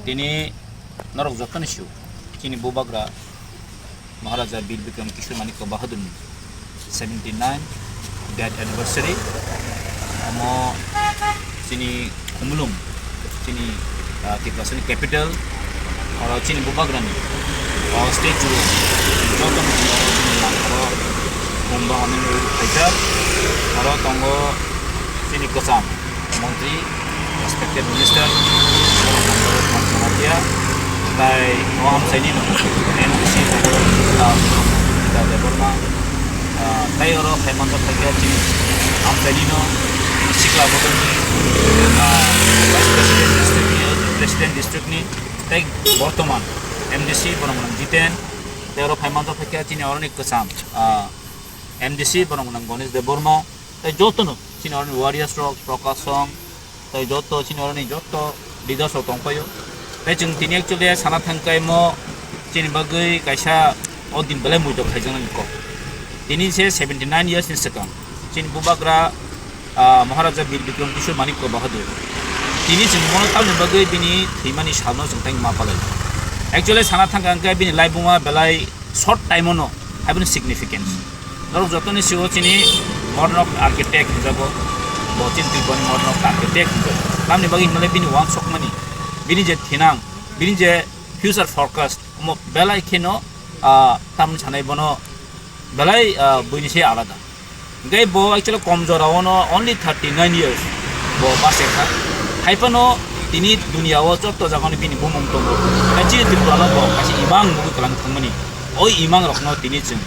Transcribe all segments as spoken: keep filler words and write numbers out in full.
Tini norok jotono sio, chini bubagra Maharaja Bir Bikram Kishore Manikya Bahadurni seventy nine death anniversary. Omo chini Khumulwng, chini, ah, Tiprasani capital, oro chini bubagrani o statue jotono oro khum bangmani phaijak. Oro tongo chini kwcham montri, respected minister, Jamatia, tai o amchaini no M D C Debbarma, ah, tai oro phaimanjak phaikha chini amchaini no sikla bodolni, ah, vice president district ni, president district ni, tai bortoman M D C borok nang Jiten, tai oro phaimanjak phaikha chini oroni kwcham, ah, M D C borok nang Ganesh Debbarma, tai jotono chini oroni warriors rok, Prakash Song, tai joto chini oroni joto leaders rok tongpaio. Tai chwng tini actually sana thangkhe mo chini bagwi kaisa o din belai muitok khaijaknani kok. Tini se seventy nine years ni swkang chini bubagra, ah, Maharaja Bir Bikram Kishore Manikya Bahadur. Tini chwng bono tamni bagwi bini thwimani salno chwng tei ma palai. Actually sana thangkha hwnkhe bini laibuma belai short time-o no haiboni significance. Norok jotoni sio chini modern of architect hinjago, bo chini Tripurani modern of architect hinjago. Tamni bagwi hinmale bini wansokmani, bini je thinang, bini je future forecast, omo belai kheno, ah, tamni sanai bono belai, ah, buini se alada. Hingke bo actually kom jora o no only thirty nine years bo bachai kha. Hai phano tini dunia o joto jaga ni bini bumung tongo. Hai chini Tripura no bo kaisa imang mugwi kwlang thangmani. O imang rok no tini chwng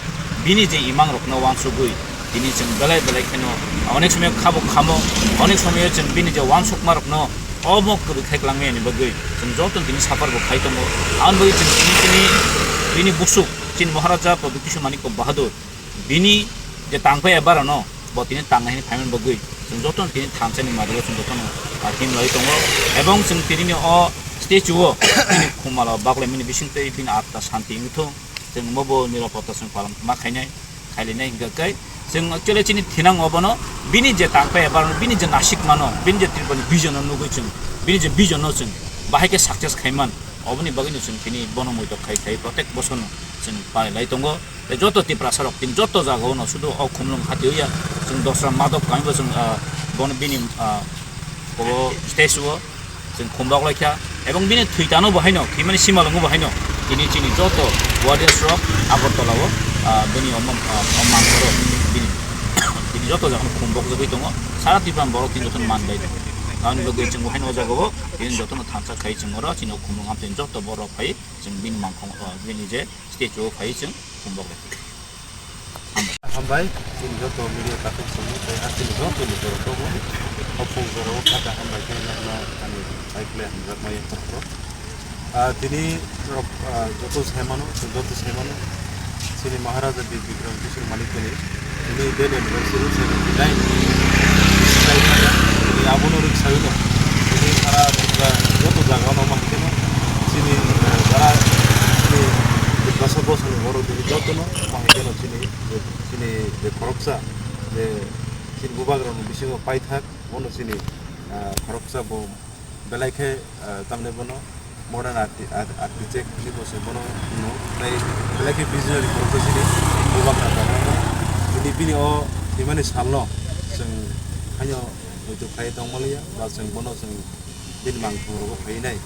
bini je imang rok no wansugwi tini chwng belai belai kheno onek somoi khabo khamo, onek somoi chwng bini je wansukma rok no omo kwrwi khai kwlangmani bagwi chwng joto tini suffer bo khai tongo. Aboni bagwi chwng tini, tini bini busuk chini Maharaja Pradyut Kishore Manikya Bahadur bini je tangpai ebar no bo tini tang hai phaimani bagwi chwng joto no tini thansa ni mari o chwng joto no, ah, him lai tongo. Ebong chwng tini ni o statue o bini khumalo baklai mani bising twi bini atma santi wngthung. Chwng mo bo nirapotta chwng palong ma khainai, khailainai hingkha khe chwng actually chini thinang obono bini je tangpai ebar bini je nasik mano, bini je Tripura ni vision no nugwi chwng, bini je vision no chwng bahai khe success khaiman, oboni bagwi no chwng tini bono muitok khai khai protek bosor no chwng palai lai tongo. Tei joto Tiprasa rok tini joto jaga o no sudu o Khumulwng hati ya, chwng dosra madok kami bo chwng, ah, bono bini, ah, o statue o chwng khumbok lai kha. Ebong bini thwi tano bo haino, thwimani simalwngo bo haino, tini chini joto warriors rok Agartala o, ah, bini o mam-, ah, o mangkhoro bini, bini joto jaga no khumbok jagwi tongo. Sara Tripura borok tini joto no man bai tongo. Aboni bagwi chwng bo haino o jaga o tini joto no thansa khai chwng oro chini o Khumulwng ham tini joto borok phai chwng bini mangkhor, ah, bini je statue o phai chwng khumbok lai. Hambai, chini joto media takhuk songwi tei hasteni joto ni borok rokbo. Hopung borok kha kha hambai khe nokno ani bike le hamjakmai borok. Ah, tini rok, ah, joto sai mano, chwng joto sai mano. Chini Maharaja Bir Bikram Kishore Manikya ni tini death anniversary seventy nine. Tini abono rwk sawi no. Tini sara joto jaga no ma hwnkhe no. Chini, ah, jara chini Tiprasa bosong ni borok tini joto no ma hwnkhe no chini je, chini je khoroksa, je chini bubagrani bisingo paithak, bono chini, ah, khoroksa bo belai khe, ah, tamni bono modern archi-, ar-, architect hinwi bo se bono hino, tei belai khe visionary khoroksa chini bubagra tongo. Tini bini o thwimani salno chwng haino muitu khai tongmaliya, ba chwng bono chwng bini mangthong rogo phai nai,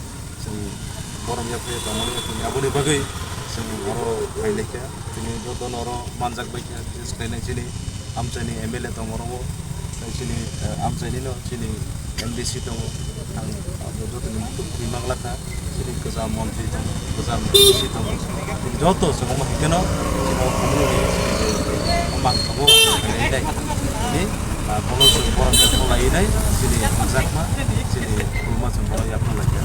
chwng borom ya phai tongmani ya, chwng aboni bagwi chwng oro phai lai kha, chini joto no oro manjak bai kha, tei swkang nai chini amchaini M L A tong oro bo, tei chini, eh, amchaini no chini M D C tongo, ang abo joto ni muitu khwi mang la kha, chini kwcham montri tongo, kwcham M D C tongo, chini joto chwng omo hai kheno chini o khumui ni chini je mangthogo phai nai nai. Ni, ah, bono chwng borom ya kholai nai, chini hamjakma, chini khulma chwng bono yapharlai kha.